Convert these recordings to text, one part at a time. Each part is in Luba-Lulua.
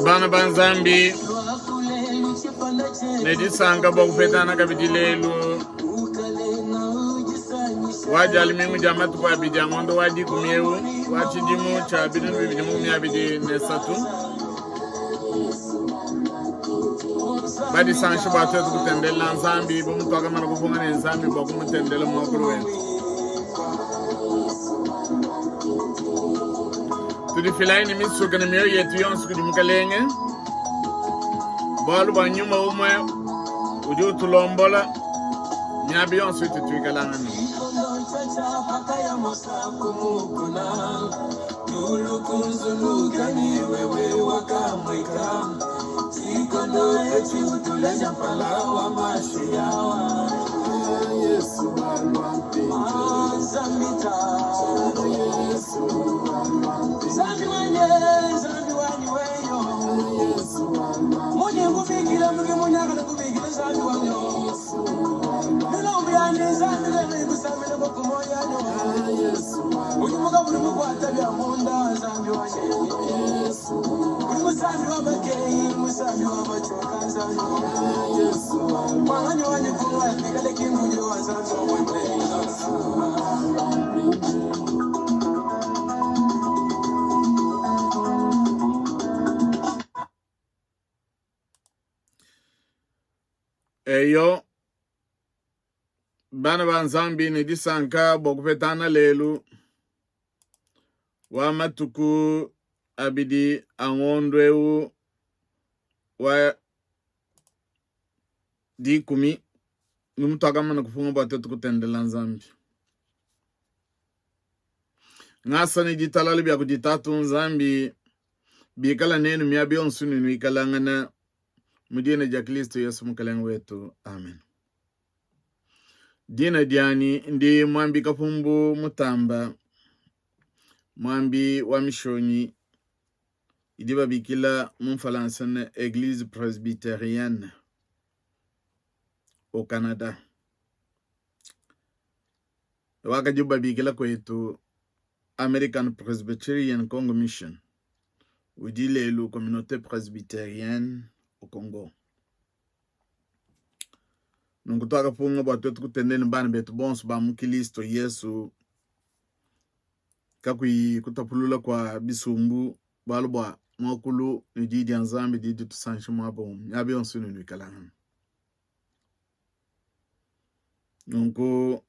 Bana ba Nzambi, ne disanka bua kupetana kabidi lelu wa dia lumingu dia matuku abidi a ngondo wa dikumi eu wa tshidimu tshia bidimu 2023 badisangishe bua tuetu kutendelela Nzambi bu mutuakamana kupunga ne Nzambi bua kumutendela muakulu wetu. Tudifilayi ne misuka ne mioyo yetu yonso kudi Mukalenge, bualu bua nyuma umue udi utulombola miaba yonso itu tuikalangana. Eyo, bana ba Nzambi ne disanka bua kupetana lelu wa matuku abidi a ngondo eu wa dikumi ne mutuakamana kupunga bua tuetu kutendela Nzambi. Ngasa ne ditalala bia kudi Tatu Nzambi bikala nenu miaba yonso ne nuikalangana mu dina dia Kristo Yesu Mukalenge wetu. Amen. Dina dianyi ndi Muambi Kapumbu Mutamba, muambi wa mishonyi idi babikila mu Mfalansa ne Eglise Presbyterienne au Canada. Wakadi babikila kwetu American Presbyterian Congo Mission, udi lelu Communauté Presbyterienne au Congo. Nunku tuakapunga bua tuetu kutendela ne bana betu bonso ba mu Kilisto Yesu kakuyi kutapulula kua bisumbu, bualu bua muakulu ne diyi dia Nzambi didi ditusankisha muaba umue, miaba yonso inudi nuikalangana. Nunku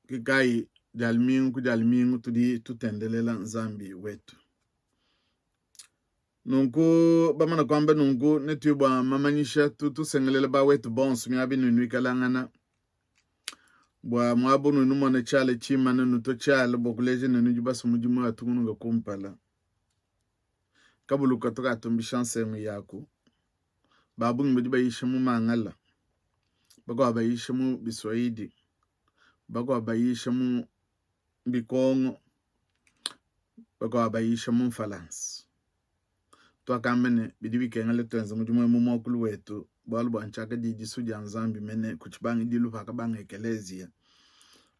ke kayi dia lumingu ku dia lumingu tudi tutendelela Nzambi wetu. Nunku bamana kuamba nunku, netuye bua mamanyisha tusengelela bawetu bonso miaba inu nuikalangana bua muaba unu numona tshiala tshimana nutue tshiala bua kuleja ne nudi basue mudimu atungunuka kumpala. Kabulu katu katumbisha nsengu yaku. Ba bungi badi bayisha mu Mangala, bakuabu bayisha mu Biswahili, bakuabu bayisha mu Bikongo, bakuabu bayisha mu Mfalansa. Tuakamba ne, bidi bikengela tuenze mudimu mu muakulu wetu, bualu bua ntshiakadi disu dia Nzambi mene ku tshibangidilu pakabanga ekeleziya.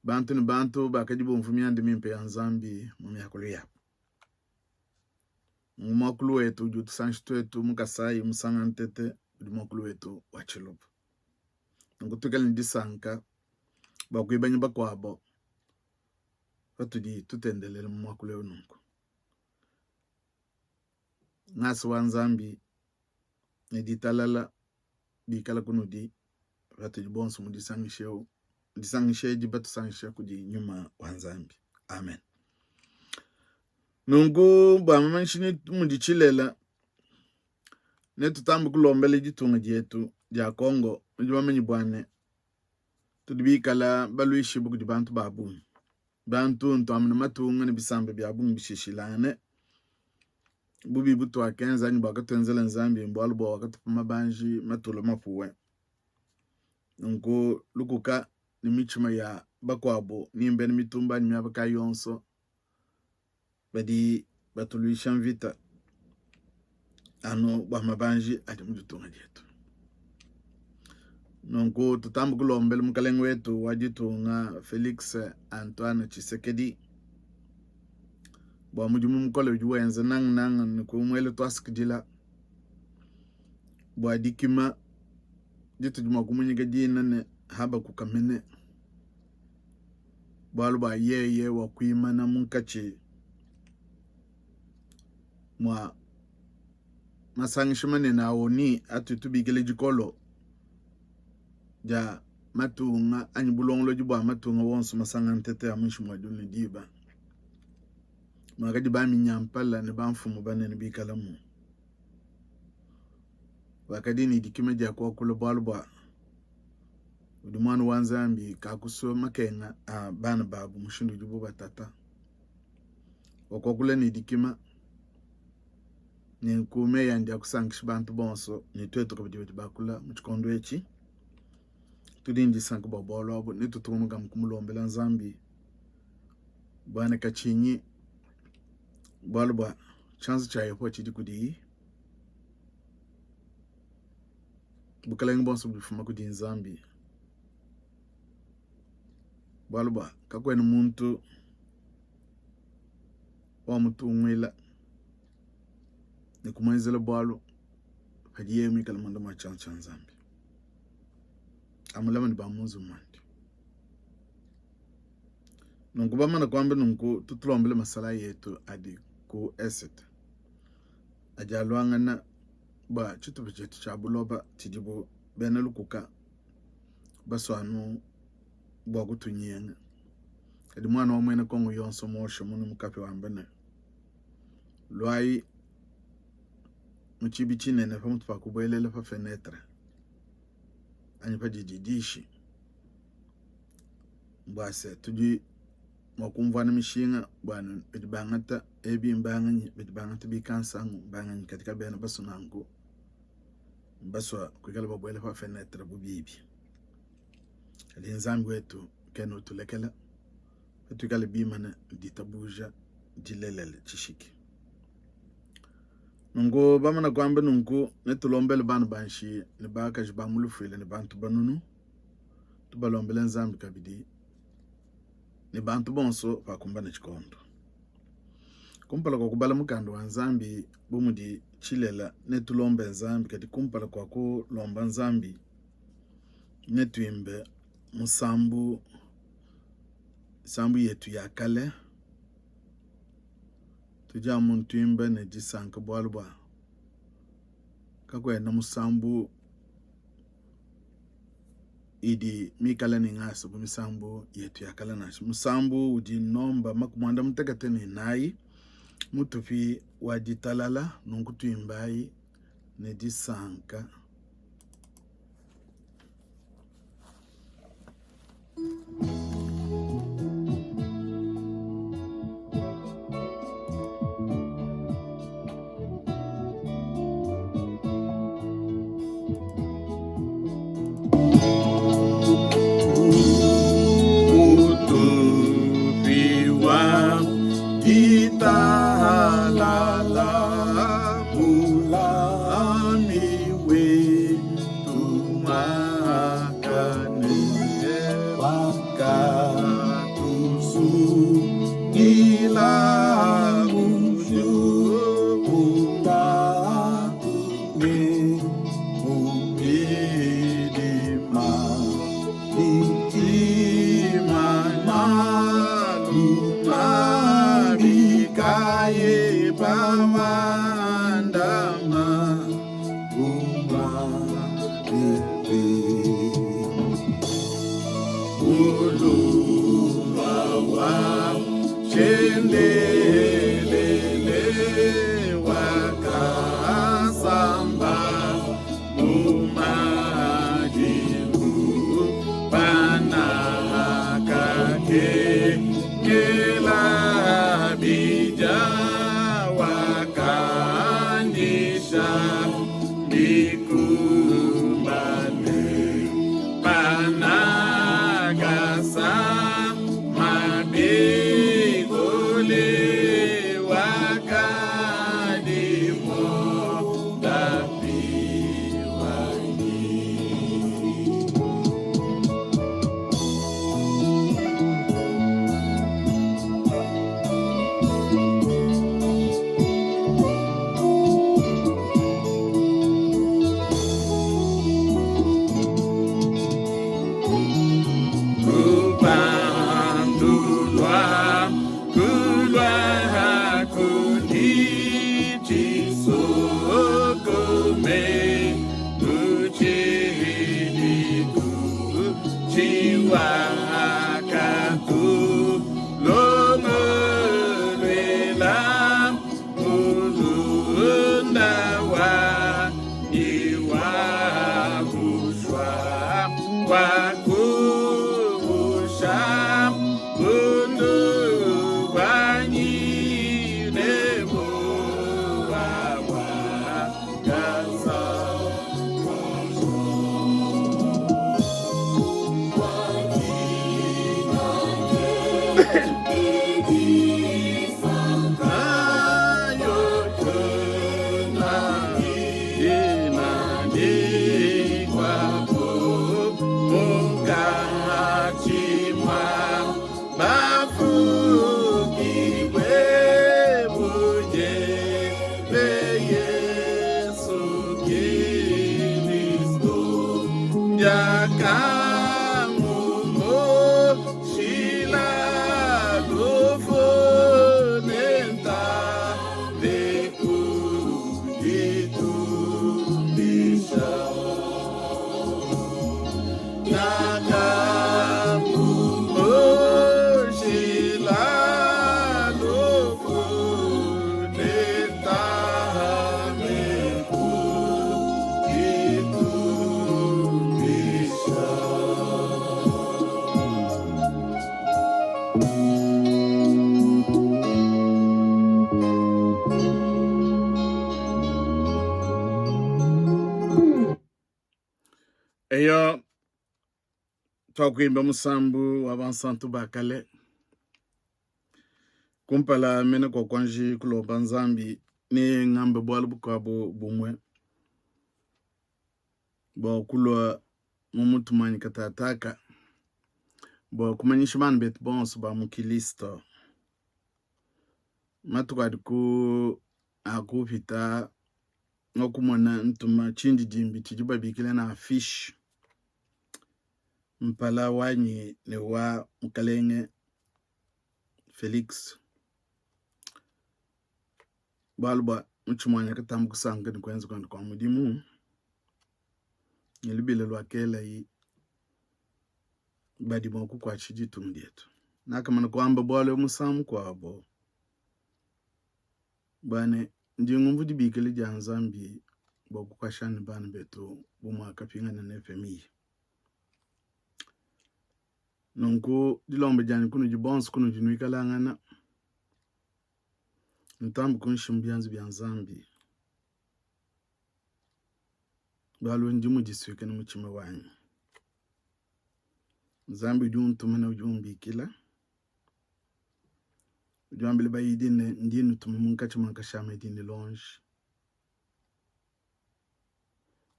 Bantu ne bantu bakadi bumvua mianda mimpe ya Nzambi mu miakulu yabu. Mu muakulu wetu udi utusankisha tuetu mu Kasayi, mu Sangantete, udi muakulu wetu wa Tshiluba. Nunku tuikale ne disanka bua kuibanya bakuabo patudi tutendelela mu muakulu eu nunku. Ngasa wa Nzambi ne ditalala bikala kunudi patudi bonso mu disangisha eu disangisha edi batusangisha kudi nyuma wa Nzambi. Amen. Nunku bua mamanyishi ne mudi tshilela netutambe kulombela ditunga dietu dia Congo. Nudi bamanye bua ne tudi bikala baluishibue kudi bantu ba bungi. Bantu ntuamune matunga ne bisamba bia bungi bishishilangane. Bubi butuakenza anyi buakatuenzela Nzambi mbualu bua wakatupa mabanji matula mapuwe. Nunku lukuka ne mitshima ya bakuabu ni mbena mitumba anyi miaba kayi yonso badi batuluisha mvita anu bua mabanji adi mu ditunga dietu. Nunku tutambe kulombela mukalenge wetu wa ditunga Felix Antoine Tshisekedi bua mudimu mukole udi wenza nangananga ne kumuela tuasakidila. Bua dikima ditudi mua kumuinyika dina ne Habakuka mene, bualu bua yeye wakuimana munkatshi mua masangisha manene a ONU atudi tubikila dikolo dia matunga anyi bulongolodi bua matunga wonso masanga ntete ya muinshi mua diulu ne diba, muakadi baminyampala ne bamfumu banene bikalamu. Wakadi ne dikima dia kuakula bualu bua udi muana wa Nzambi kakusua makenga a bana babu mushindu udibu batata. Wakuakula ne dikima nenku meyi andi akusankisha bantu bonso ne tuetu kabidi badi bakula mu tshikondo etshi. Tudi ne disanka bua bualu abu ne tutungunuka mu kumulombela Nzambi bua ne katshinyi bualu bua tshianza tshia Yehowa tshidi kudiyi. Bukalenge buonso budi bufuma kudi Nzambi, bualu bua kakuena muntu wamutunguila ne kumuenzela bualu padiye muikale munda mua tshianza tshia Nzambi. Amulame ne ba mu nzubu muandi. Nunku bamana kuamba nunku, tutulombele masalayi etu adi ku esete adi aluangana bua tshitupa tshietu tshia buloba tshidibu bena lukuka basua anu bua kutunyenga. Kadi muana wa muena Kongo yonso muosha munu mu kapia wamba ne, luayi mu tshibi tshinene pamutu pa kubuelela pa fenetre anyi pa dididishi bua se tudi mua kumvuana mishinga bua badi bangata ebi mbanganyi badi bangata bikansangu mbanganyi kadi kabena basua nanku basua kuikala babuela pa fenetre bu bibi kadi Nzambi wetu kena utulekela patuikale bimane ditabuja dilelela tshishiki. Nunku bamana kuamba nunku, netulombele bana ba nshiye ne bakaji ba mu lufuila ne bantu banunu, tubalombele Nzambi kabidi ne bantu bonso pakumbana tshikondo. Kumpala kua kubala mukanda wa Nzambi bu mudi tshilela, netulombe Nzambi, kadi kumpala kua kulomba Nzambi netuimbe musambu, misambu yetu ya kale. Tudi amu tuimba ne disanka bualu bua kakuena musambu idi mikale ne ngasa bu misambu yetu ya kale nansha. Musambu udi nomba makumi muanda mutekete ne inayi mutupi wa ditalala, nunku tuimbayi ne disanka. Eyo twakuimba musambu wa bansantu ba kale kumpala mene kua kuanji kulomba Nzambi ne ngambe bualu bukuabu bumue bua kulua mu mutu muanyi katataka bua kumanyisha bana betu bonso ba mu Kilisto matuku adi ku akupita ngakumona ntuma tshindidimbi tshidi babikila na affiche mpala wanyi ne wa mukalenge Felix bualu bua mutshima wanyi akatamba kusanka ne kuenza kuende kua mudimu ne lubila lua kelayi badi mua kukuatshisha ditunga dietu. Nakamana kuamba bualu ebu musangu mukuabo bua ne ndi ngumvua dibikila dia Nzambi bua kukuatshisha ne bana betu bu muakapingana ne FMI. Nunku dilomba dianyi kunudi bonso kunudi nuikalangana nutambe kunshi mu bianza bia Nzambi bualu ndi mudisuike ne mutshima wanyi. Nzambi udi untuma ne udi umbikila udi wambila bayidi ne ndi nutuma munkatshi mua nkashama idi ne lonji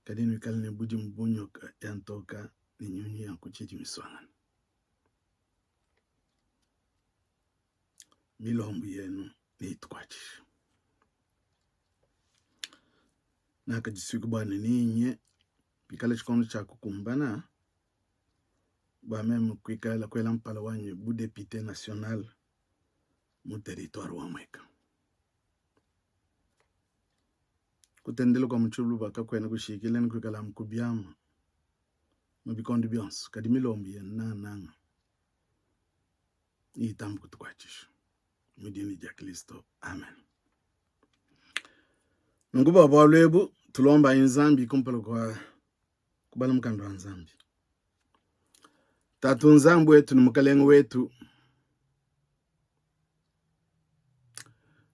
kadi nuikale ne budimu bu nyoka ya ntoka ne nyunyi ya nkutshi idi misuangana. Milombu yenu neyitukuatshishe. Nakadisuika bua ne ninye pikala tshikondo tshia kukumbana bua meme kuikala kuela mpala wanyi bu depute national mu territoire wa Mweka. Kutendela kua mu tshiluba kakuena kushikila ne kuikala amu ku biamu mu bikondo bionso, kadi milombu yenu nangananga itambe kutukuatshisha mu dina dia Kristo. Amen. Nunku bua bualu ebu tulombayi Nzambi kumpala kua kubala mukanda wa Nzambi. Tatu Nzambi wetu ne Mukalenge wetu,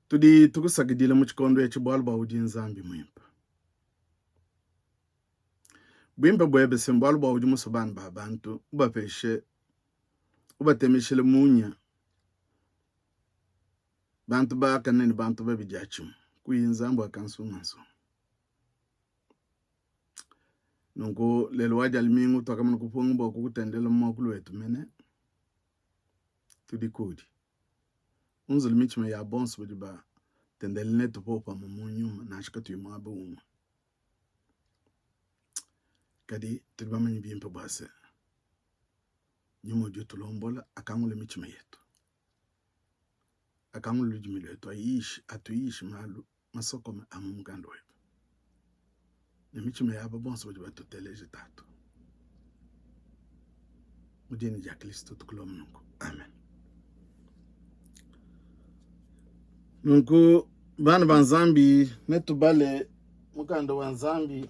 tudi tukusakidila mu tshikondo etshi bualu bua udi Nzambi muimpe. Buimpe buebe se mbualu bua udi musue bana ba bantu, ubapeshe, ubatemeshile munya bantu bakane ne bantu babi diatshimue, kuyi Nzambi wa kansungansunga. Nunku lelu wa Dia Lumingu tuakamana kupunga bua kukutendelela mu muakulu wetu mene. Tudi kudi unzula mitshima ya bonso badi batendelela netu popamue mu nyuma, nansha katuyi muaba umue. Kadi tudi bamanye bimpe bua se, nyuma udi utulombola akangule mitshima yetu, akangule ludimi luetu, ayishe, atuyishe malu masokome a mu mukanda webe ne mitshima yabo bonso badi batuteleja Tatu. Mu dina dia Kristo tukulomba nunku, amen. Nunku bana ba Nzambi, netubale mukanda wa Nzambi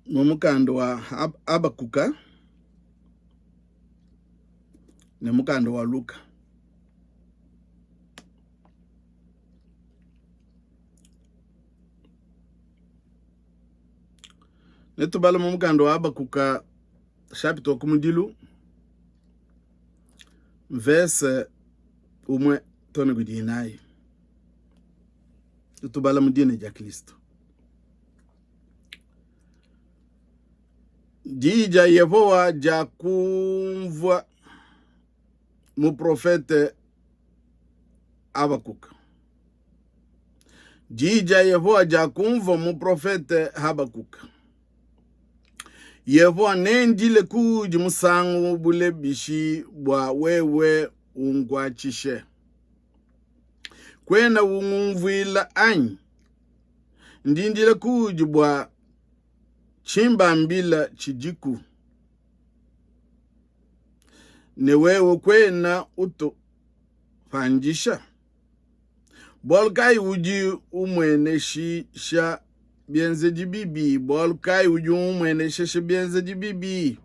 mu mukanda wa Habakuka ne mukanda wa Luka. Netubale mu mukanda wa Habakuka chapitre wa kumudilu. Mvese umue too ne kudi inayi. Tutubala mu dina dia Kristo. Diyi dia Yehowa dia kumvua muprofete Habakuka. Diyi dia Yehowa dia kumvua muprofete Habakuka. Yehowa, nendile kuudi musangu bule bishi bua wewe unkuatshishe? Kuena ungumvuila anyi? Ndi ndila kuudi bua tshimbambila tshidiku, ne wewe kuena utupandisha. Bualu kayi udi umueneshisha bienzedi bibi? Bualu kayi udi umueneshesha bienzedi bibi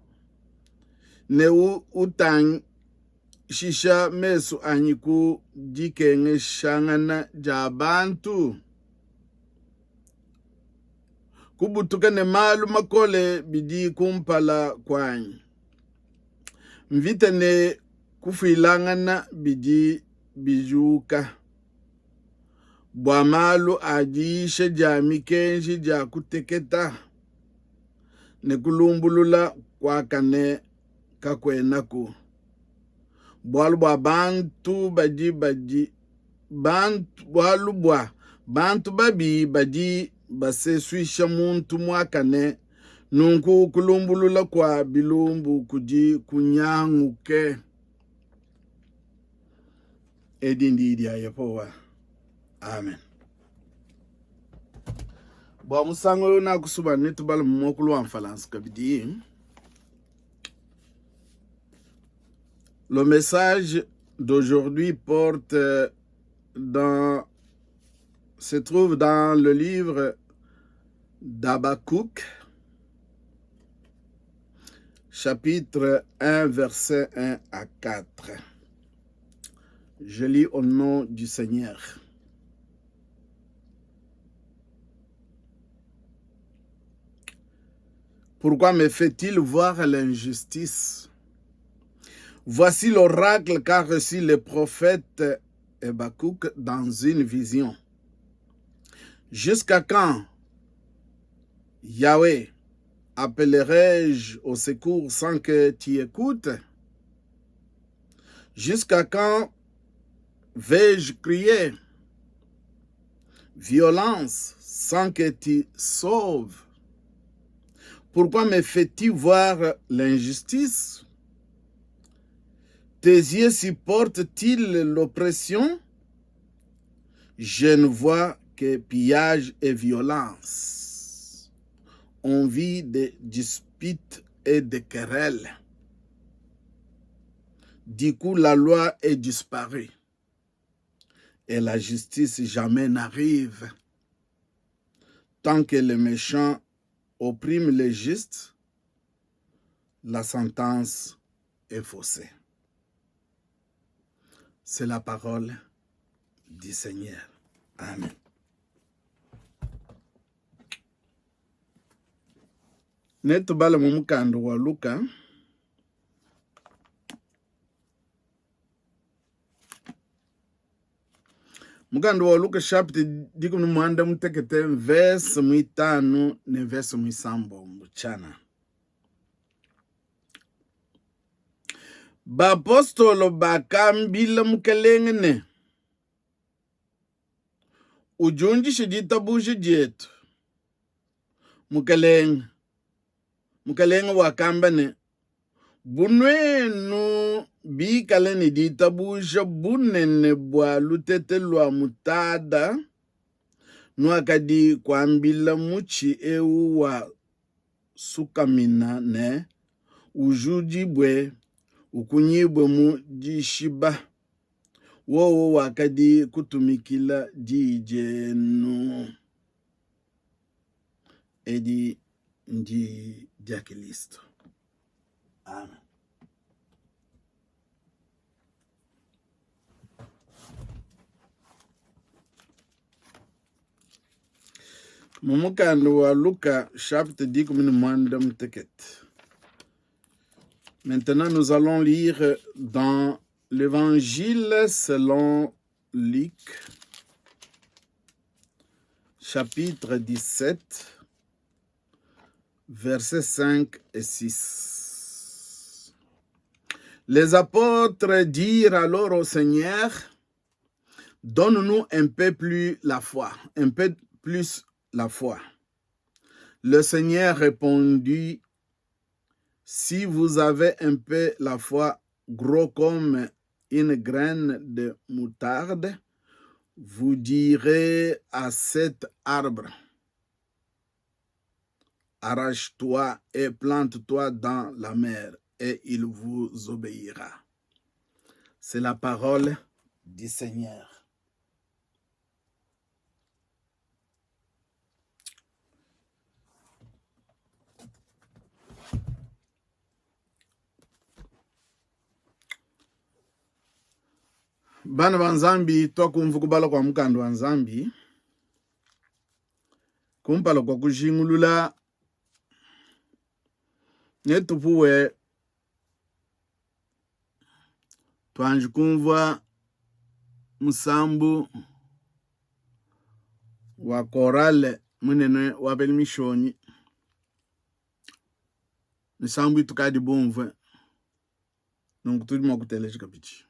ne utangishisha mesu anyi ku dikengeshangana dia bantu? Kubutuka ne malu makole bidi kumpala kuanyi, mvita ne kufuilangana bidi bijuka bua malu a diyisha dia mikenji dia kuteketa ne kulumbulula kuakane kakuenaku, bualu bua bantu badi badi bantu bualu bua bantu babi badi basesuisha muntu muakane, nunku kulumbulula kua bilumbu kudi kunyanguke. Edi ndiyi dia Yehowa. Amen. Bua musangu eu nakusuba netubala mu muakulu wa Mfalansa kabidi. Le message d'aujourd'hui porte dans se trouve dans le livre d'Habakkuk, chapitre 1, verset 1 à 4. Je lis au nom du Seigneur. Pourquoi me fait-il voir l'injustice Voici l'oracle qu'a reçu le prophète Habakkuk dans une vision. Jusqu'à quand, Yahweh, appellerai-je au secours sans que tu écoutes Jusqu'à quand vais-je crier violence sans que tu sauves Pourquoi me fais-tu voir l'injustice Tes yeux supportent-ils l'oppression Je ne vois que pillage et violence. On vit des disputes et des querelles. Du coup, la loi est disparue et la justice jamais n'arrive. Tant que les méchants oppriment les justes, la sentence est faussée. C'est la parole du Seigneur. Amen. Netubale mu mukanda wa Luka mukanda wa Luka chapitre dikumi ne muanda mutekete verse muitanu ne verse muisambombo tshianana. Bapostolo bakambila Mukelenge ne, Udiundishe ditabuja dietu, Mukelenge. Mukelenge wakamba ne, Bu nuenu bikale ne ditabuja bunene bua lutete lua mutada, nuakadi kuambila mutshi eu wa sukamina ne, Ujudibue, ukunyibue mu dishiba, wowo wakadi kutumikila diyi dienu. Edi ndiyi dia Kilisto. Amen. Mu mukanda wa Luka chapitre 18. Maintenant, nous allons lire dans L'Evangile selon Luc, chapitre 17, versets 5 et 6. Les apôtres dirent alors au Seigneur, donne-nous un peu plus la foi, un peu plus la foi. Le Seigneur répondit, si vous avez un peu la foi gros comme une graine de moutarde, vous direz à cet arbre, arrache-toi et plante-toi dans la mer, et il vous obéira. C'est la parole du Seigneur. Bana ba Nzambi, tuakumva kubala kua mukanda wa Nzambi kumpala kua kujingulula netupuwe tuanji kumvua musambu wa chorale munene wa bena mishonyi, misambu itukadi bumvue nunku tudi mua kuteleja kabidi.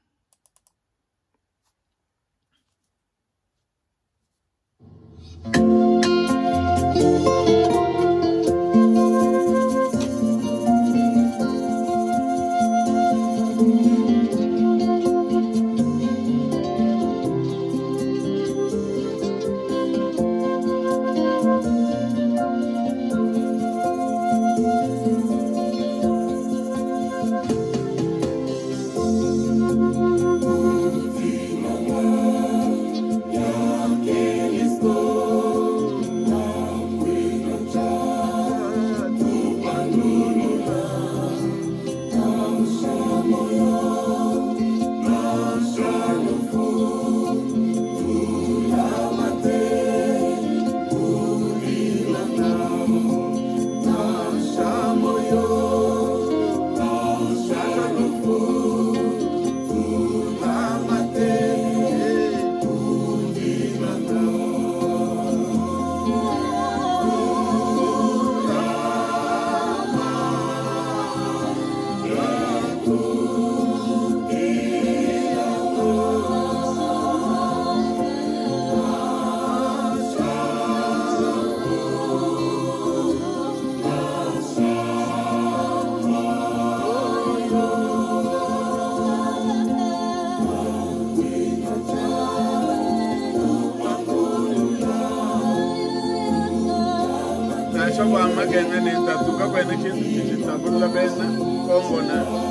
Nansha bua makenga ne ntatu kakuena tshintu tshidi tshitapulula bena Kongo nansha.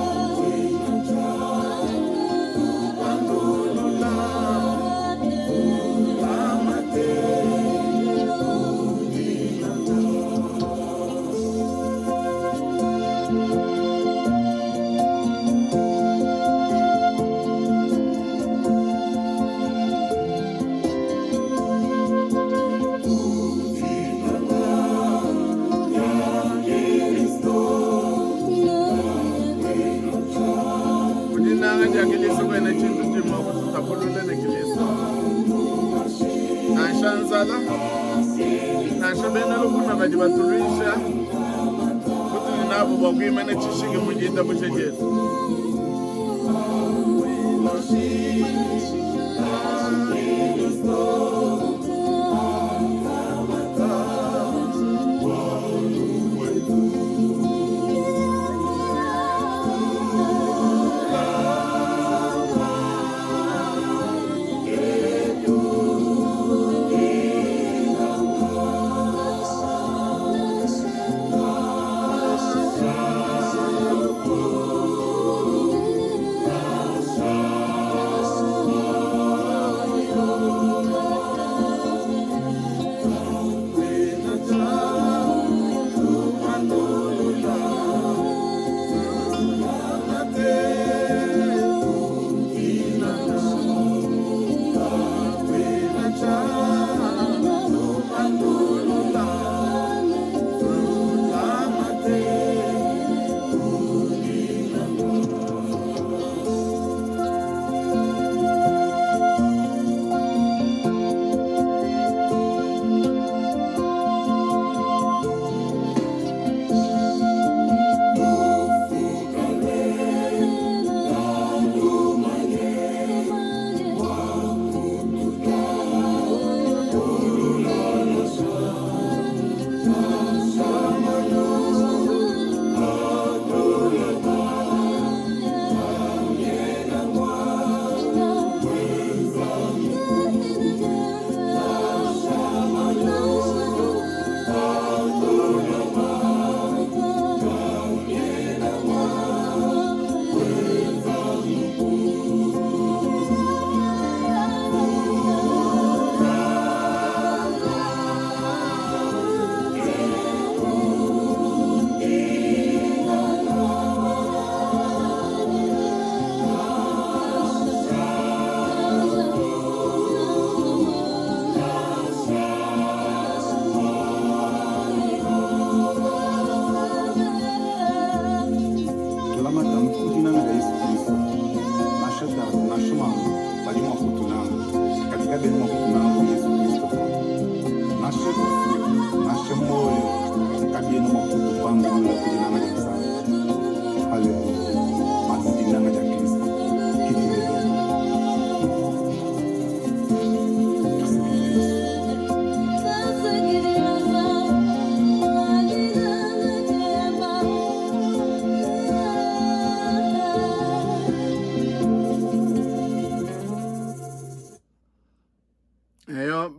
Ku dinanga dia Kilisto kuena tshintu tshidi mua kututapulula ne Kilisto, nansha nzala, nansha bena lukuna badi batuluisha. Butudi nabu bua kuimana tshishiki mu ditabuja dietu.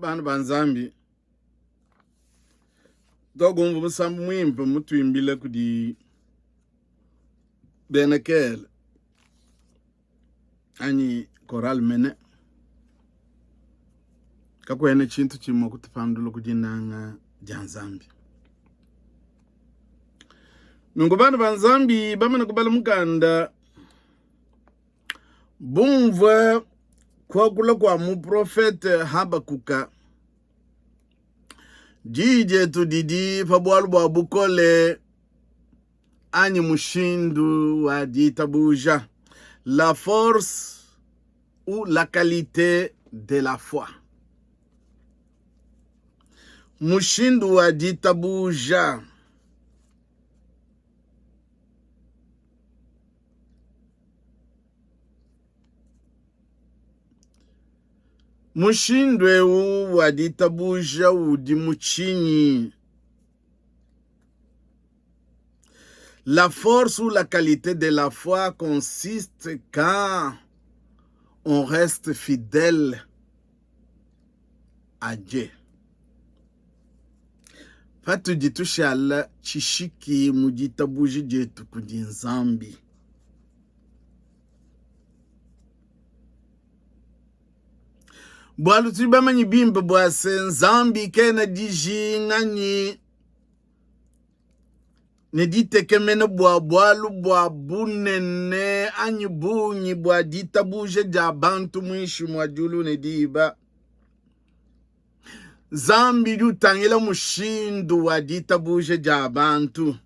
bana ba Nzambi, tuakumvua musambu muimpe mutuimbila kudi bena kele anyi chorale mene. Kakuena tshintu tshimue kutupandula ku dinanga dia Nzambi. Nunku bana ba Nzambi bamane kubala mukanda bumvue kuakula kua muprofete Habakuka, diyi dietu didi pa bualu bua bukole anyi mushindu wa ditabuja, la force ou la qualité de la foi. Mushindu wa ditabuja. Mushindu eu wa ditabuja udi mu tshinyi? La force ou la qualité de la foi consiste quand on reste fidèle à Dieu. Patudi tushala tshishiki mu ditabuja dietu kudi Nzambi. Bualu tudi bamanye bimpe bua se Nzambi kena dijinga ne ditekemena bua bualu bua bunene anyi bungi bua ditabuja dia bantu muinshi mua diulu ne diba. Nzambi udi utangila mushindu wa ditabuja dia bantu.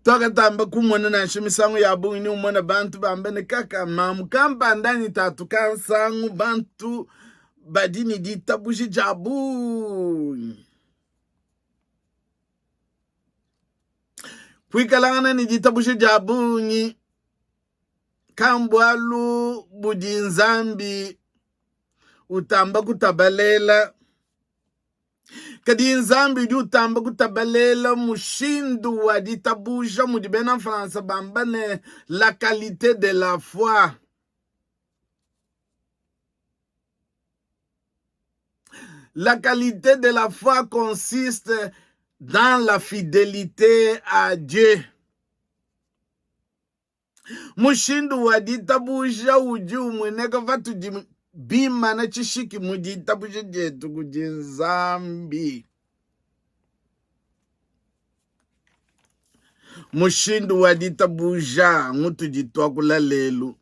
Tuakatamba kumona nansha misangu ya bungi ni umona bantu bamba ne kaka mamu kampanda anyi tatu kansangu, bantu badi ne ditabuja dia bungi. Kuikalangana ne ditabuja dia bungi kambualu budi Nzambi utamba kutabalela. Kadi Nzambi udi utamba kutabalela mushindu wa ditabuja mudi bena Mfransa bamba ne la qualité de la foi. La qualité de la foi consiste dans la fidélité à Dieu. Mushindu wa ditabuja udi umueneka patudi bimana tshishiki mu ditabuja dietu kudi Nzambi. Mushindu wa ditabuja ngutudi tuakula lelu.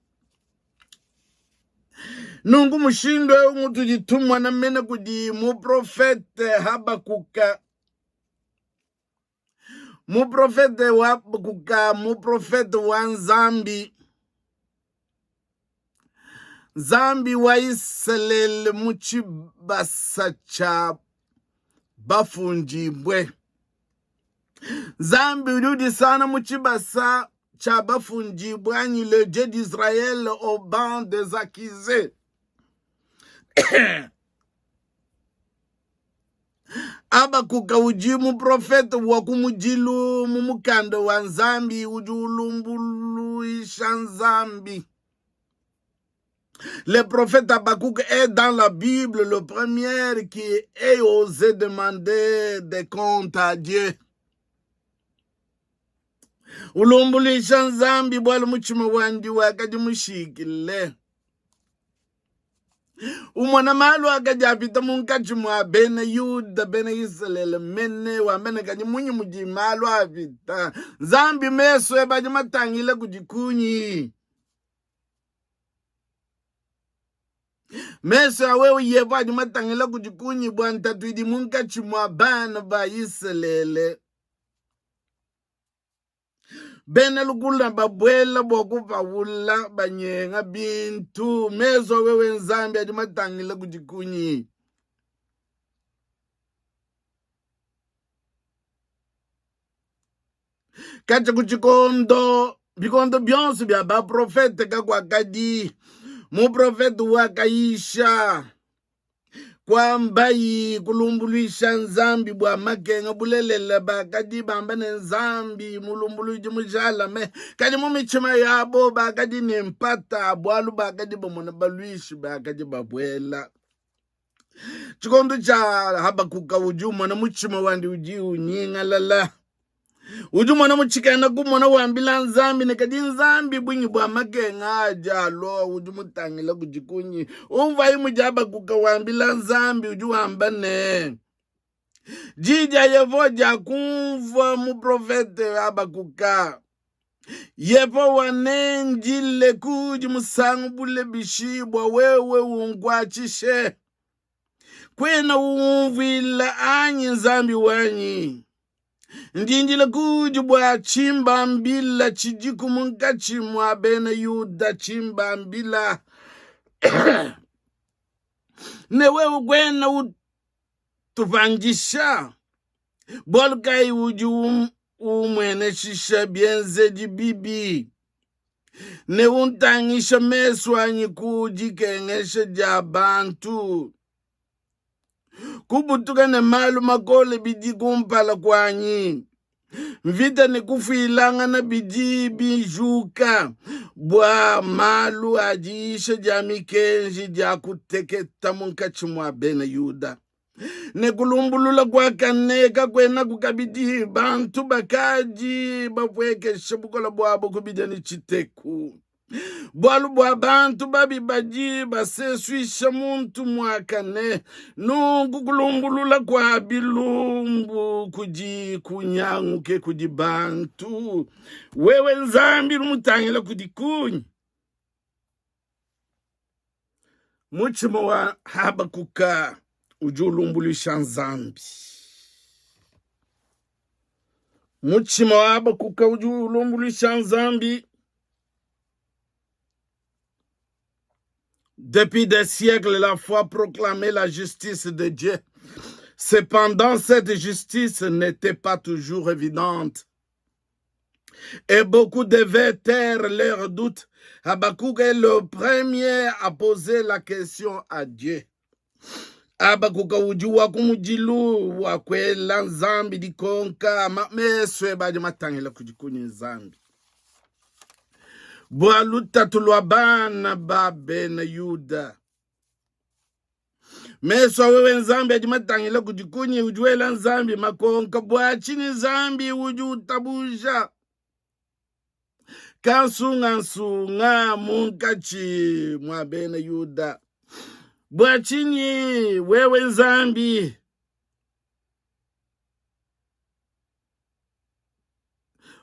Nunku mushindu eu ngutudi tumona mene kudi muprofete Habakuka. Muprofete wa Habakuka, muprofete wa Nzambi, Nzambi wa Isalele mu tshibasa tshia bafundibue. Nzambi udi udisana mu tshibasa tshia bafundibue anyi le Dieu d'Israël au banc des accusés. Habakuka udi muprofete wa kumudilu mu mukanda wa Nzambi udi ulumbuluisha Nzambi. Le prophète Habakkuk est dans la Bible le premier qui ait osé demander des comptes à Dieu. Ulumbuluisha Nzambi bualu mutshima wandi wakadi mushikile. Umona malu akadi apita munkatshi mua bena Yuda, bena Isalele mene, wamba ne, kadi munyi mudi malu apita? Nzambi, mesu ebe adi matangile kudi kunyi? Mesu a wewe Yehowa adi matangila kudi kunyi bua ntatu idi munkatshi mua bana ba Isalele? Bena lukuna babuela bua kupawula, banyenga bintu. Mesu a wewe Nzambi adi matangila kudi kunyi? Katshia ku tshikondo bikondo bionso bia baprofete kakuakadi muprofete wakayisha. Kuambayi kulumbuluisha Nzambi bua makenga. Bulelela, bakadi bamba ne, Nzambi mulumbuluidi mujalame, kadi mu mitshima yabo bakadi ne mpata, bualu bakadi bamona baluishi bakadi babuela. Tshikondo tshia Habakuka udi umona mutshima wandi udi unyingalala. Udi umona mu tshikena kumona wambila Nzambi ne, kadi Nzambi bungi bua makenga adi alua udi mutangila kudi kunyi? Umvuayi mudi Habakuka wambila Nzambi, udi wamba ne, Diyi dia Yehowa diakumvua muprofete Habakuka. Yehowa, nendile kudi musangu bule bishi bua wewe unkuatshishe? Kuena ungumvuila anyi, Nzambi wanyi? Ndi ndila kudi bua tshimbambila tshidiku munkatshi mua bena Yuda, tshimbambila ne wewe kuena utupandisha. Bualu kayi udi umueneshisha bienzedi bibi ne untangisha mesu anyi ku dikengesha dia bantu? Kubutuka ne malu makole bidi kumpala kuanyi. Mvita ne kufuilangana bidi bijuka bua malu a diyisha dia mikenji dia kuteketa munkatshi mua bena Yuda. Ne kulumbulula kuakane kakuenaku kabidi. Bantu bakadi bapuekeshe bukole buabo ku bidia ne tshiteku. Bualu bua bantu babi badi basesuisha muntu muakane, nunku kulumbulula kua bilumbu kudi kunyanguke kudi bantu. Wewe Nzambi, mutangila kudi kunyi? Mutshima wa Habakuka udi ulumbuluisha Nzambi. Mutshima wa Habakuka udi ulumbuluisha Nzambi. Depuis des siècles, la foi proclamait la justice de Dieu. Cependant, cette justice n'était pas toujours évidente. Et beaucoup devaient taire leurs doutes. Habakkuk est le premier à poser la question à Dieu. Habakuka udi wa kumudilu wa kuela Nzambi dikonka mesu ebe adi matangila kudi kunyi Nzambi bua lutatu lua bana ba bena Yuda. Mesu a wewe Nzambi adi matangila kudi kunyi? Udi wela Nzambi makonka bua tshinyi Nzambi udi utabuja kansungansunga munkatshi mua bena Yuda? Bua tshinyi wewe Nzambi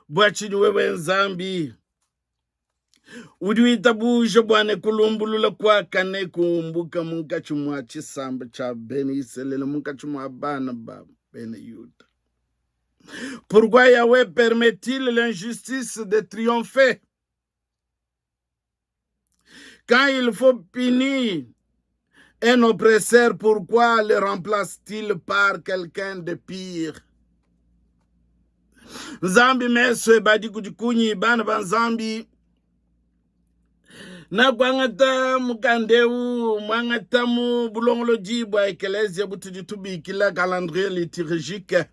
Bua tshinyi wewe Nzambi udi witabuja bua ne kulumbulula kuakane kumbuka munkatshi mua tshisamba tshia bena Isalele, munkatshi mua bana ba bena Yuda? Pourquoi Yahweh permet-il l'injustice de triompher? Quand il faut punir un oppresseur, pourquoi le remplace-t-il par quelqu'un de pire? Nzambi mesu ebe adi kudi kunyi bana ba Nzambi nakuangata mukanda eu muangata mu bulongolodi bua ekeleziya butudi tubikila calendrier liturgique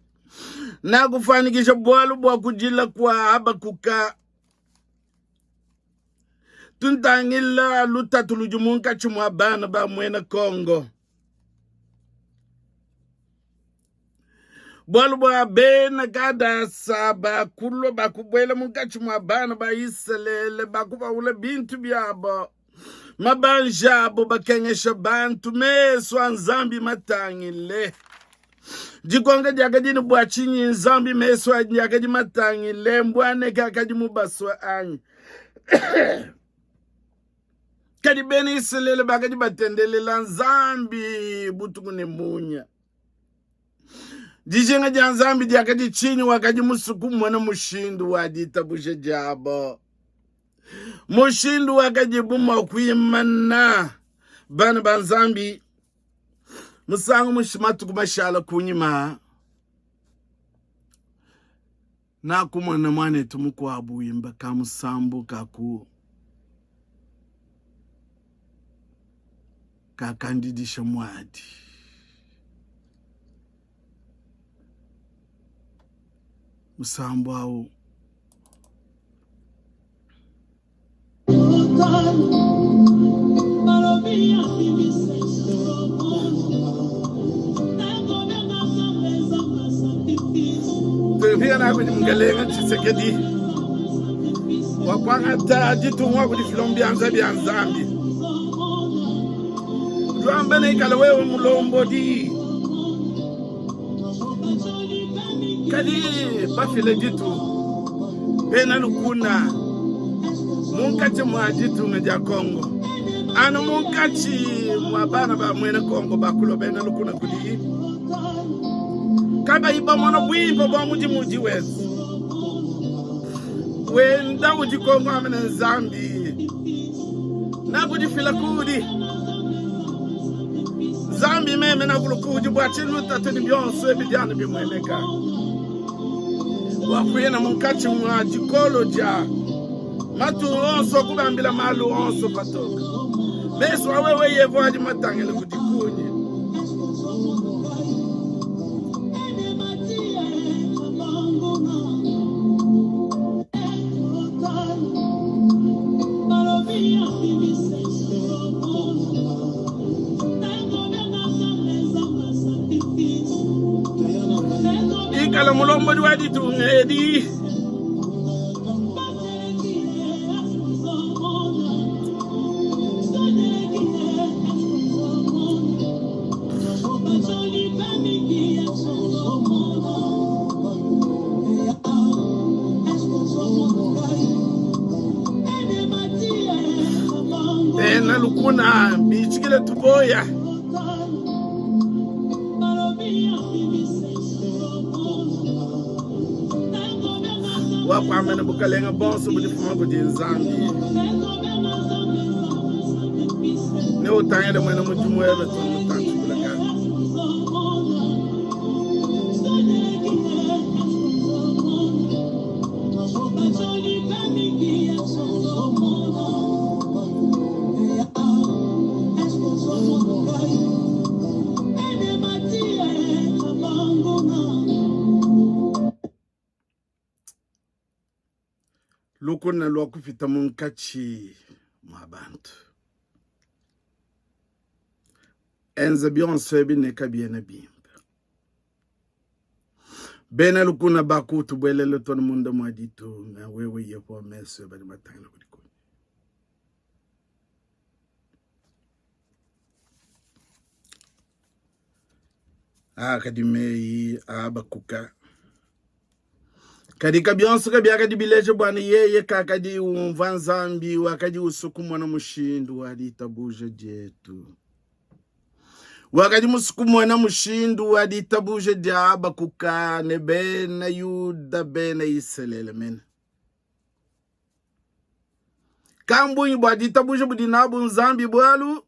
nakufuanyikisha bualu bua kudila kua Habakuka Tuntangila lutatu ludi munkatshi mua bana ba muena Kongo. Bualu bua bena Kadasa bakulua bakubuela munkatshi mua bana ba Isalele, bakupawula bintu biabo, mabanji abo, bakengesha bantu, mesu a Nzambi matangile. Dikonka diakadi ne bua tshinyi Nzambi mesu andi akadi matangile mbuaneke akadi mubasue anyi? Kadi bena Isalele bakadi batendelela Nzambi butuku ne munya. Dijinga dia Nzambi diakadi tshinyi? Wakadi musue kumona mushindu wa ditabuja diabo, mushindu wakadibu mua kuimana bana ba Nzambi. Musangu mushi matuku mashala kunyima, nakumona muanetu mukuabu wimba kamusambu kaku kakandidisha muadi. Musambu au. Tupingana kudi Mukalenga Tshisekedi wa kuangata ditunga kudifila mu bianza bia Nzambi. Tuambe ne ikala wewe mulombodi, kadi bafile ditu bena lukuna munkatshi mua ditunga dia Kongo, anu munkatshi mua bana ba muena Kongo bakulua bena lukuna kudi kabayi bamona buimpe bua mudimu udi wenza wenda udi Kongo amene Nzambi nakudifila kudi Nzambi meme nakulu kudi bua tshinyi lutatu ne bionso ebi biana bimueneka bua kuyena munkatshi mua dikolo dia matunga onso kubambila malu onso patoke mesu a wewe Yehowa adi matangile kudi kunyi. Ikala mulombodi wa ditunga edi. Bena lukuna bitshikile tuboya. Wakuamba ne bukalenga bonso budifuma kudi Nzambi. Ne utangile muena mudimu webe tumutantshi kulekana. Lukuna lua kupita munkatshi mua bantu. Enza bionso ebi ne kabiena bimpe. Bena lukuna bakutubuelela tona munda mua ditunga, wewe Yehowa, mesu ebe adi matangila kudi kunyi? Akadi meyi a Habakuka. Kadi kabionso kabiakadi bileja bua ne yeye kakadi umvua Nzambi, wakadi usua kumona mushindu wa ditabuja dietu. Wakadi musue kumona mushindu wa ditabuja dia Habakuka ne bena Yuda bena Isalele mene. Kambungi bua ditabuja budi nabu Nzambi bualu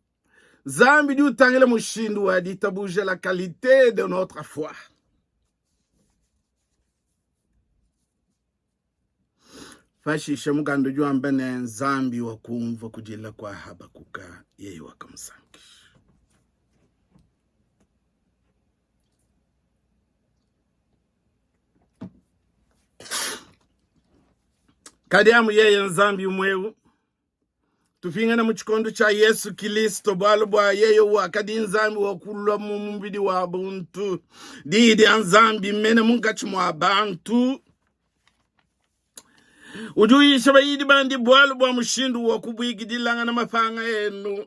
Nzambi udi utangila mushindu wa ditabuja, la qualité de notre foi. Pashishe mukanda udi wamba ne, Nzambi wakumvua kudila kua Habakuka, yeye wakamusankisha. Kadi amu yeye Nzambi umue eu Tupingane mu tshikondo tshia Yesu Kilisto, bualu bua yeye wakadi Nzambi wa kulua mu mubidi wa buntu, diyi dia Nzambi mene munkatshi mua bantu. Udi uyisha bayidi bandi bualu bua mushindu wa kubuikidilangana mapanga enu.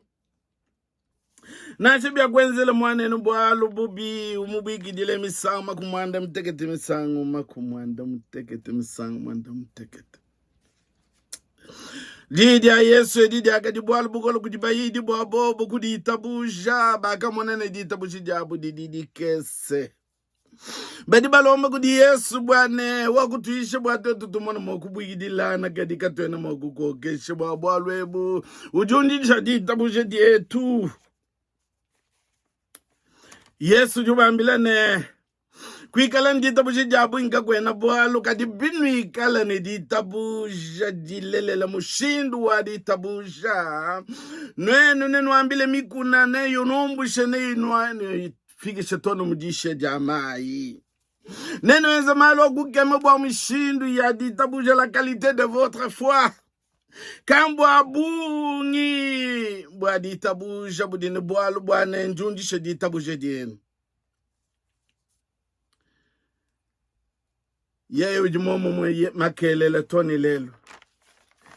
Nansha biakuenzela muanenu bualu bubi, umubuikidile misangu makumi muanda mutekete misangu makumi muanda mutekete misangu muanda mutekete. Diyi dia Yesu edi diakadi bualu bukole kudi bayidi bua bobo kuditabuja, bakamona ne ditabuja diabu didi dikese. Badi balomba kudi Yesu bua ne wakutuisha bua tuetu tumone mua kubuikidilana, kadi katuena mua kukokesha bua bualu ebu. Udiundisha ditabuja dietu. Yesu udi ubambila ne, kuikala ne ditabuja dia bungi kakuena bualu, kadi binuikala ne ditabuja dilelela, mushindu wa ditabuja, nuenu nenuambile mikuna, neyunumbushe, neyifikishe too ne mu dishiya dia mayi. Nenuenze malu a kukema bua mishindu ya ditabuja, la qualité de votre foi. Kambua bungi bua ditabuja budi ne bualu bua nendiundishe ditabuja dienu. Yeye udi muomumue makelela to ne lelu.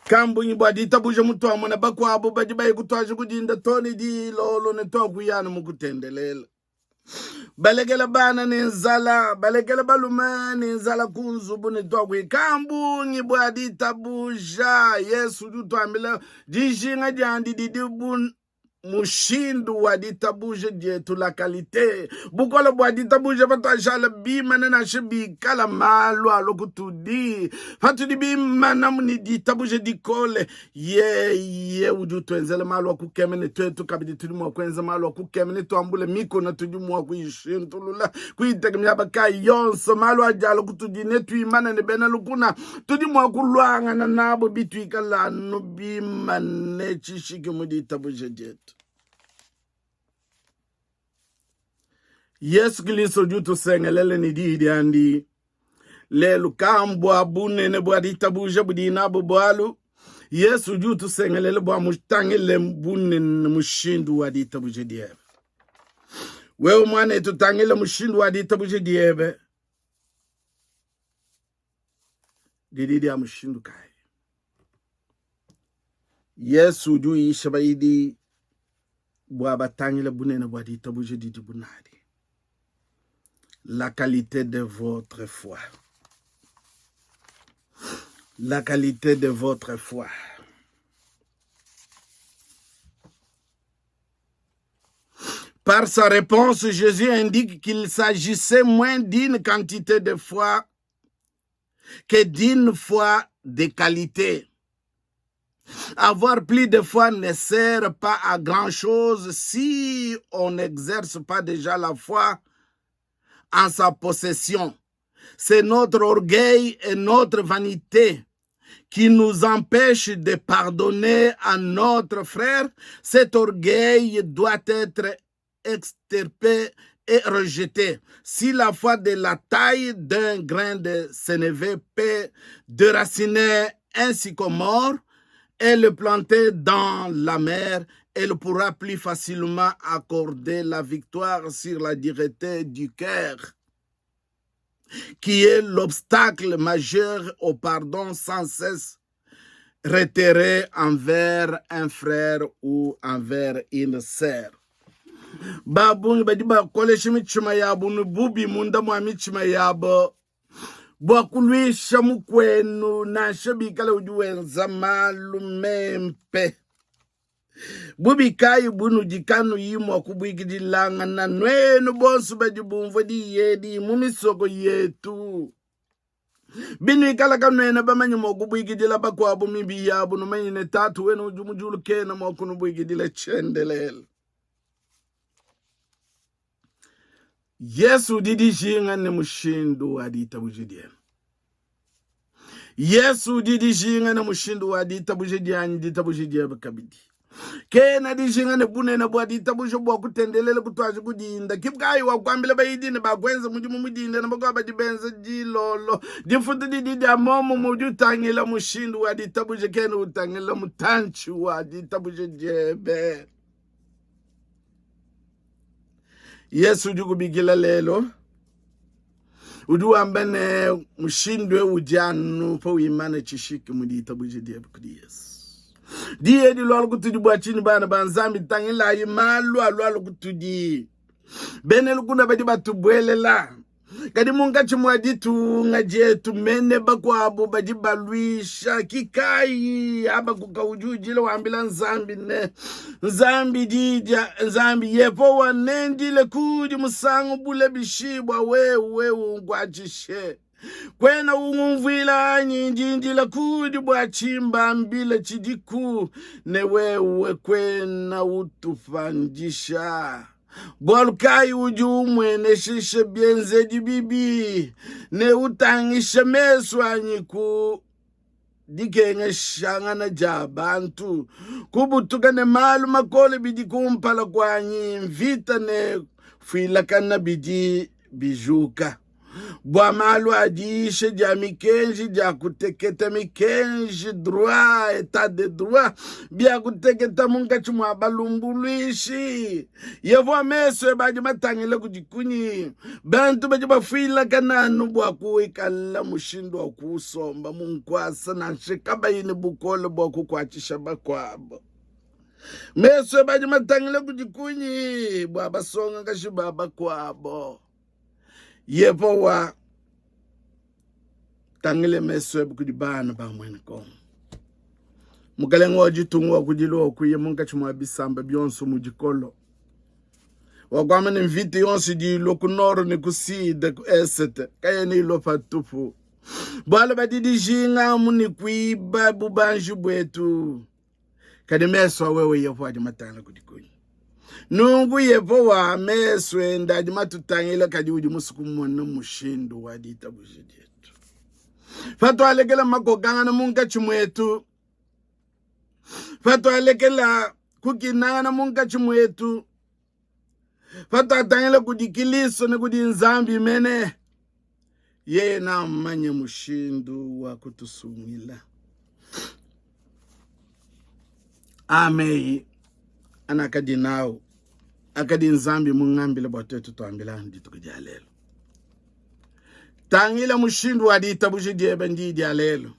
Kambungi bua ditabuja mutuamona bakuabu badi baye kutuaja kudinda to ne dilolo ne tuakuyana mu kutendelela. Balekela bana ne nzala, balekela balume ne nzala ku nzubu ne tuakuyi. Bungi bua ditabuja, Yesu udi utuambila dijinga diandi didi bu mushindu wa ditabuja dietu, la qualité, bukole bua ditabuja patuashala bimane nansha bikala malu alua kutudi, patudi bimana ne ditabuja dikole, yeye udi utuenzela malu a kukema, ne tuetu kabidi tudi mua kuenza malu a kukema, ne tuambule mikuna tudi mua kuyishintulula, kuyiteka miaba kayi yonso. Malu adi alua kutudi, ne tuimane ne bena lukuna, tudi mua kuluangana nabo bituikala anu bimane tshishiki mu ditabuja dietu. Yesu Kristo udi utusengelela ne diyi diandi lelu kambua bunene bua ditabuja budi nabu bualu Yesu udi utusengelela bua mutangile bunene mushindu wa ditabuja diebe. Wewe muanetu, tangila mushindu wa ditabuja diebe didi dia mushindu kayi? Yesu udi uyisha bayidi bua batangile bunene bua ditabuja didibu nadi. La qualité de votre foi. La qualité de votre foi. Par sa réponse, Jésus indique qu'il s'agissait moins d'une quantité de foi que d'une foi de qualité. Avoir plus de foi ne sert pas à grand-chose si on n'exerce pas déjà la foi en sa possession. C'est notre orgueil et notre vanité qui nous empêche de pardonner à notre frère. Cet orgueil doit être extirpé et rejeté. Si la foi de la taille d'un grain de sénévé peut déraciner un sycomore et le planter dans la mer, elle pourra plus facilement accorder la victoire sur la dureté du cœur, qui est l'obstacle majeur au pardon sans cesse réitéré envers un frère ou envers une sœur. Ba bungi badi bakolesha mitshima yabu ne bubi munda mua mitshima yabo bua kuluisha mukuenu, nansha bikale udi wenza malu mempe. Bubi kayi bunudi kanuyi mua kubuikidilangana, nuenu bonso badi bumvua diyi edi mu misoko yetu? Binuikala kanuena bamanye mua kubuikidila bakuabu mibi yabu, numanye ne Tatu wenu udi mu diulu kena mua kunubuikidila tshiendelele. Yesu udi dijinga ne mushindu wa ditabuja dienu. Yesu udi dijinga ne mushindu wa ditabuja dianyi, ditabuja diebe kabidi. Kena dijinga ne bunene bua ditabuja bua kutendelela kutuaji kudinda. Ki kayi wa kuambila bayidi ne bakuenza mudimu mu dinda ne bakuabu badi benza dilolo. Difutu didi dia muomumue. Udi utangila mushindu wa ditabuja, kena utangila mutantshi wa ditabuja diebe. Yesu udi kubikila lelo, udi wamba ne mushindu eu udi anu pa wimana tshishiki mu ditabuja diebe kudi Yesu. Diyi edi lualu kutudi bua tshinyi bana ba Nzambi? Tangilayi malu alualu kutudi. Bena lukuna badi batubuelela Kadi munkatshi mua ditunga dietu mene bakuabu badi baluisha. Kikayi Habakuka udi udila wambila Nzambi ne, Nzambi di dia Nzambi Yehowa, nendile kudi musangu bule bishi bua wewe unkuatshishe? Kuena ungumvuila anyi? Ndi ndila kudi bua tshimbambila tshidiku, ne wewe kuena utupandisha. Bualu kayi udi umueneshisha bienzedi bibi ne utangisha mesu anyi ku dikengeshangana dia bantu, kubutuka ne malu makole bidi kumpala kuanyi, mvita ne fuilakana bidi bijuka. Bua malu a diyisha dia mikenji, dia kuteketa mikenji, droit, etat de droit, bia kuteketa munkatshi mua balumbuluishi. Yehowa, mesu ebe adi matangile kudi kunyi? Bantu badi bafuilakana anu bua kuikala mushindu wa kusomba mu nkuasa, nansha kabayi ne bukole bua kukuatshisha bakuabo. Mesu ebe adi matangile kudi kunyi bua basongakaji ba bakuabo? Yehowa, tangile mesu ebe kudi bana ba muena Kongo. Mukalenge wa ditunga wa kudilu wa kuya munkatshi mua bisamba bionso mu dikolo wakuamba ne mvita yonso idi ilua ku nord ne ku sud ku esete kayena ilua patupu, bualu badi dijinga amu ne kuiba bubanji buetu. Kadi mesu a wewe Yehowa adi matangila kudi kunyi? Nunku Yehowa, mesu ende adi matutangila, kadi udi musue kumona mushindu wa ditabuja dietu. Patualekela makokangana munkatshi muetu, patualekela kukinangana munkatshi muetu, patuatangila kudi Kilisto ne kudi Nzambi mene, yeye namanye mushindu wa kutusungila. Ameyi anakadi nawu akadi Nzambi mungambile bua tuetu tuambila dituku dia lelu. Tangila mushindu wa ditabuja diebe ndi dia lelu.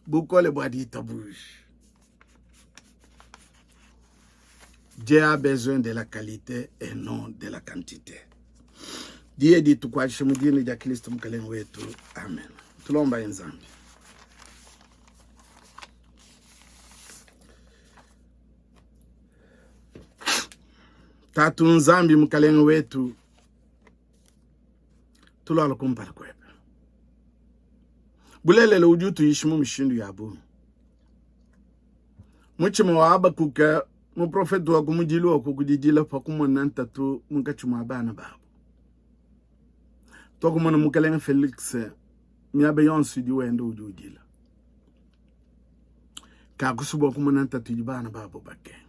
Bukole bua ditabuja. Dieu a besoin de la qualité et non de la quantité. Diye ditukuatshishe mu dina dia Kristo Mukalenge wetu. Amen. Tulombaye Nzambi. Tatu Nzambi Mukalenge wetu, tuluala kumpala kuebe. Bulelela udi utuyisha mu mishindu ya bungi. Mutshima wa Habakuka muprofete wa kumudilu wa kukudidila pa kumona ntatu munkatshi mua bana babu. Tuakumona mukalenge Felix miaba yonso idi wenda udi udila. Kakusua bua kumona ntatu idi bana babu bakenga.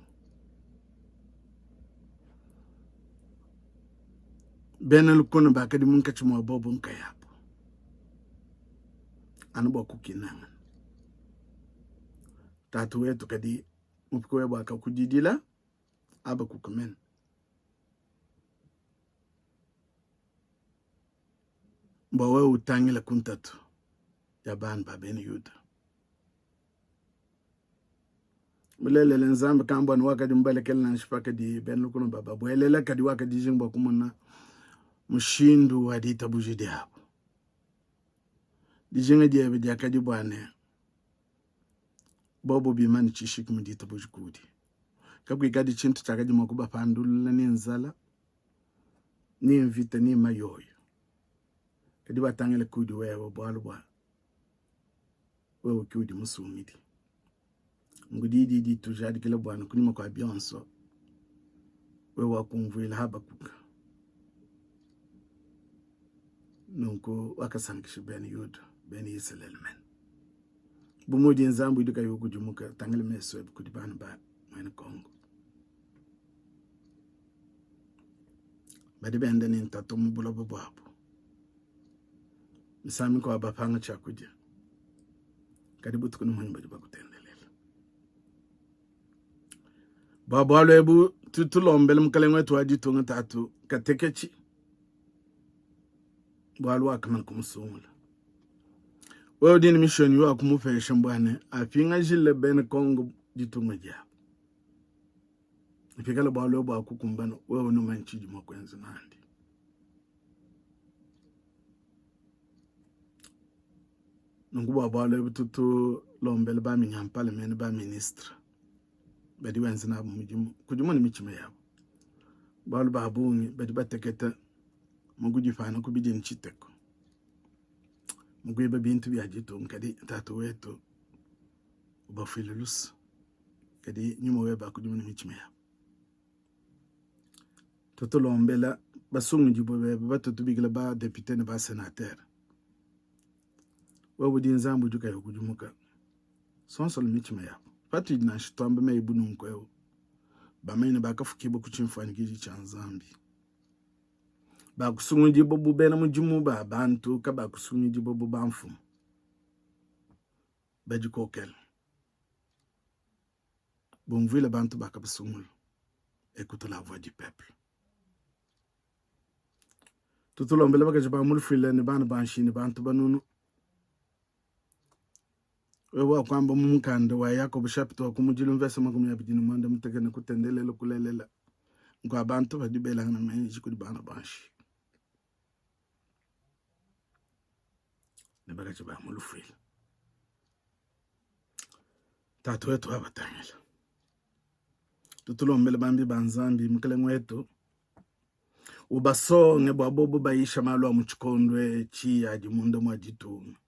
Bena lukuna bakadi munkatshi mua bobo nkayabu anu bua kukinangana. Tatu wetu kadi mupika webe akakudidila Habakuka mene. Bua wewe utangila ku ntatu ya bana ba bena Yuda. Bulelela Nzambi kambua ne wakadi mubalekele nansha pakadi bena lukuna bababuelela, kadi wakadijinga bua kumona mushindu wa ditabuja diabu. Dijinga diebe diakadi bua ne bobo bimane tshishiki mu ditabuja kudi, kakuikadi tshintu tshiakadi mua kubapandulula ne nzala ne mvita ne mayoyo, kadi batangile kudi wewe bualu bua wewe ke udi musungidi. Nunku diyi didi ditujadikila bua ne kunyima kua bionso wewe wakumvuila Habakuka. Nunku wakasankisha bena Yuda, bena Isalele mene. Bu mudi Nzambi udi kayi ukudimuka, tangila mesu ebe kudi bana ba muena Kongo badi benda ne ntatu mu buloba buabu. Misangu mikuabu bapanga tshiakudia, kadi butuku ne munya badi bakutendelela. Bua bualu ebu tutulombele mukalenge wetu wa ditunga tatu kateketshi, bualu wakamana kumusungula. Wewe udi ne mishonyi wa kumupesha mbua ne apingajile bena Kongo ditunga diabu. Pikala bualu ebu buakukumbana, wewe numanye tshidi mua kuenza nandi. Nunku bua bualu ebu tutulombele ba minyampala mene ba ministre badi benza nabu mudimu kudimuna mitshima yabu, bualu ba bungi badi bateketa mu kudipana ku bidi ne tshiteko mu kuiba bintu bia ditunga. Kadi Tatu wetu ubafuile luse, kadi nyuma webe akudimune mitshima yabu. Tutulombela basungidibue bebe batutubikila ba depute ne ba senateur. Wewe udi Nzambi udi kayi ukudimuka, sonsola mitshima yabu. Patudi nansha tuamba meyi bu nunku eu, bamanye ne bakafukibua ku tshimfuanyikiji tshia Nzambi. Bakusungudibua bu bena mudimu ba bantu, kabakusungudibua bu bamfumu badikokela. Bumvuile bantu bakabasungula. Ecoute la voix du peuple. Tutulombele bakaji ba mu lufuila ne bana ba nshi ne bantu banunu. Wewe wakuamba mu mukanda wa Yakobo chapitre wa kumudilu mvese 28 ne kutendelela kulelela nkua bantu badi belangana meji kudi bana ba nshi ne bakaji ba mu lufuila. Tatu wetu wabatangila. Tutulombele bambi ba Nzambi Mukelenge wetu ubasonge bua bobo bayisha malu a mu tshikondo etshi adi munda mua ditunga.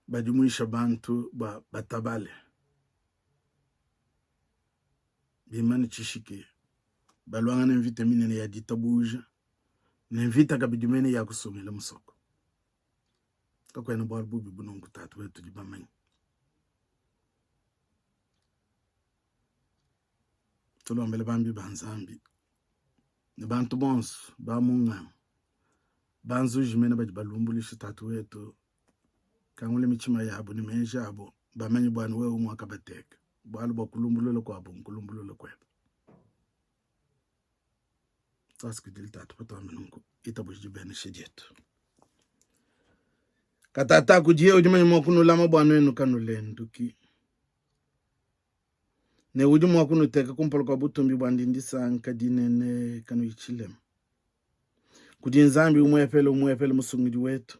Badimuisha bantu bua batabale, bimane tshishiki, baluangane mvita minene ya ditabuja ne mvita kabidi mene ya kusungila musoko. Kakuena bualu bubi bu nunku, Tatu wetu, tudi bamanye. Tulombele bambi ba Nzambi ne bantu bonso ba mu nganga banzuji mene badi balumbuluisha Tatu wetu, kangula mitshima yabo ne meji abo, bamanye bua ne wewe nguakabateka, bualu bua kulumbulula kuabo nkulumbulula kuebe. Tuasakidile Tatu patuamba nunku, itabuja dibenesha dietu. Katata kudiye udi manye mua kunulama bua nuenu kanulenduki ne udi mua kunuteka kumpala kua butumbi buandi ndisanka dinene kanuyi tshilema kudi Nzambi umuepele umuepele musungidi wetu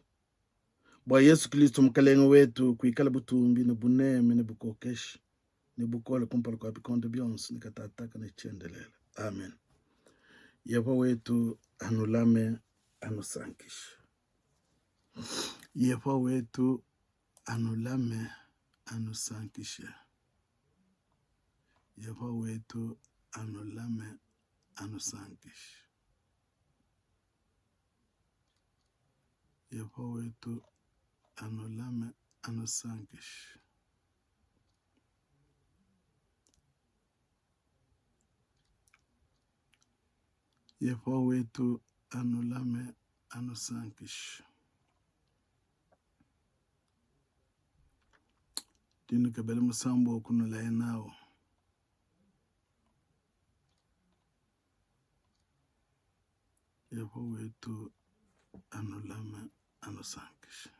bua Yesu Kristo Mukalenge wetu kuikala butumbi ne buneme ne bukokeshi ne bukole kumpala kua bikondo bionso ne katataka ne tshiendelele. Amen. Yehowa wetu anulame anusankishe. Yehowa wetu anulame anusankishe. Yehowa wetu anulame anusankishe. Yehowa wetu anulame anusankishe. Yehowa wetu anulame anusankishe. Dinukebele musambu wa kunulaya nawu. Yehowa wetu anulame anusankishe.